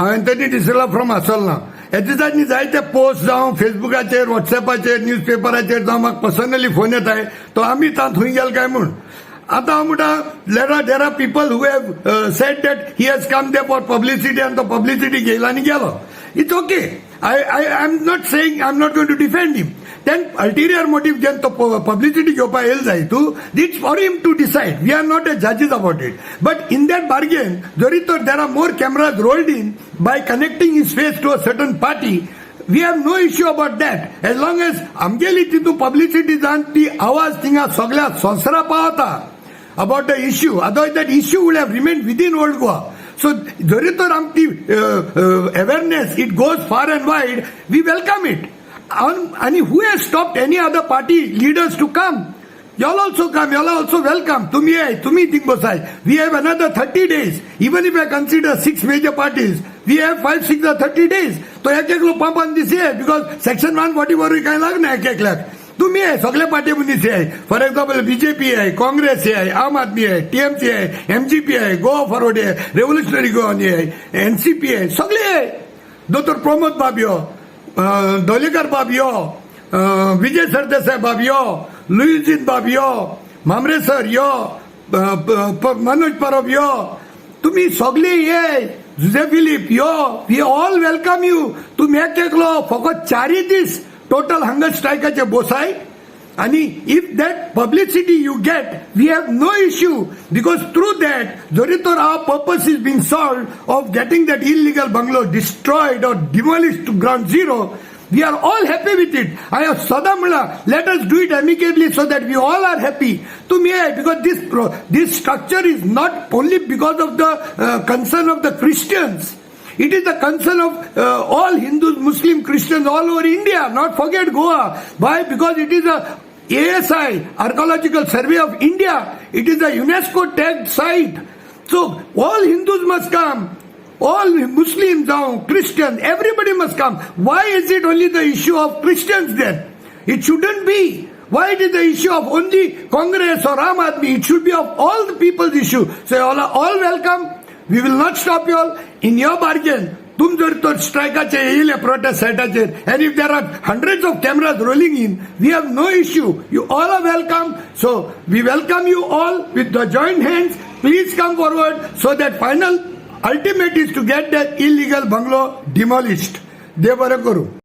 हांव Anthony D'Silva from आसोलना. हे दिसांनी जायते पोस्ट जावं फेसबुकाचेर, वॉट्सॅपाचेर, न्यूज पेपराचेर जावं म्हाका पर्सनली फोन येताय, तो आमी थंय गेले काय म्हूण. आतां हांव म्हणटा, there are people who have said that he has come there for publicity आनी तो पब्लिसिटी घेयला आनी गेलो. It's okay. I am not saying, I am not going to defend him. Then ulterior motive घेवन तो पब्लिसिटी घेवपाक येयल जाय तूं, it's for him to decide. We are not a judges about it. But in that bargain, जरी तर there are more cameras rolled in by connecting his face to a certain party, we have no issue about that, as long as आमगेली तितून publicity जावन ती आवाज थिंगा सगळ्या संवसारा पावता about the issue. Otherwise, that issue would have remained within Old Goa. So, जरी तर आमची awareness, it goes far and wide, we welcome it. आणि who has stopped any other party leaders to come? Y'all also come, y'all also welcome. तुम्ही आहे, तुम्ही thing बसाय. We have another 30 days. Even if I consider six major parties, we have 5, 6 or 30 days. तो एक एकलो 5-5 दीस ये, because section 144 काय लागना एक एकल्याक. तुम्ही आहे, सगळे पार्टी मनीस आहे. फॉर एक्झाम्पल, बीजेपी आहे, काँग्रेस आहे, आम आदमी आहे, टीएमसी आहे, एमजीपी आहे, गोवा फॉरवर्ड आहे, रेव्होल्युशनरी गोवानी आहे, एनसीपी आहे, सगळे आहे. दोतोर प्रमोद बाब यो, धोलेकर बाब यो, विजय सरदेसाय बाब यो, लुईझीन बाब यो, म्हामरे सर यो, मनोज परब यो, तुम्ही सगळे ये, जुजे फिलीप यो, we all welcome you. तुम्ही एक एकलो फकत चारय दीस टोटल हंगर स्ट्रायकाचे बोसाय आणि if that publicity you get, we have no issue, because through that जरी तर our purpose is been solved of getting that illegal bungalow destroyed or demolished to ground zero, we are all happy with it. I have सदां म्हणला, let us do it amicably so that we all are happy. तुम्ही आहे, because this structure is not only because of the concern of the Christians. It is the concern of all Hindus, Muslim, Christians all over India, not forget Goa. Why? Because it is a ASI, Archaeological Survey of India. It is a UNESCO tagged site. So all Hindus must come. All Muslims, Christians, everybody must come. Why is it only the issue of Christians then? It shouldn't be. Why it is the issue of only Congress or Aam Aadmi? It should be of all the people's issue. So all are all welcome. We will not stop you all in your bargain. तुम जर तर स्ट्रायकाचे येयले protest सायटाचेर and if there are hundreds of cameras rolling in, we have no issue. You all are welcome. So we welcome you all with the joint hands. Please come forward so that final ultimate is to get that illegal bungalow demolished. देव बरें करूं.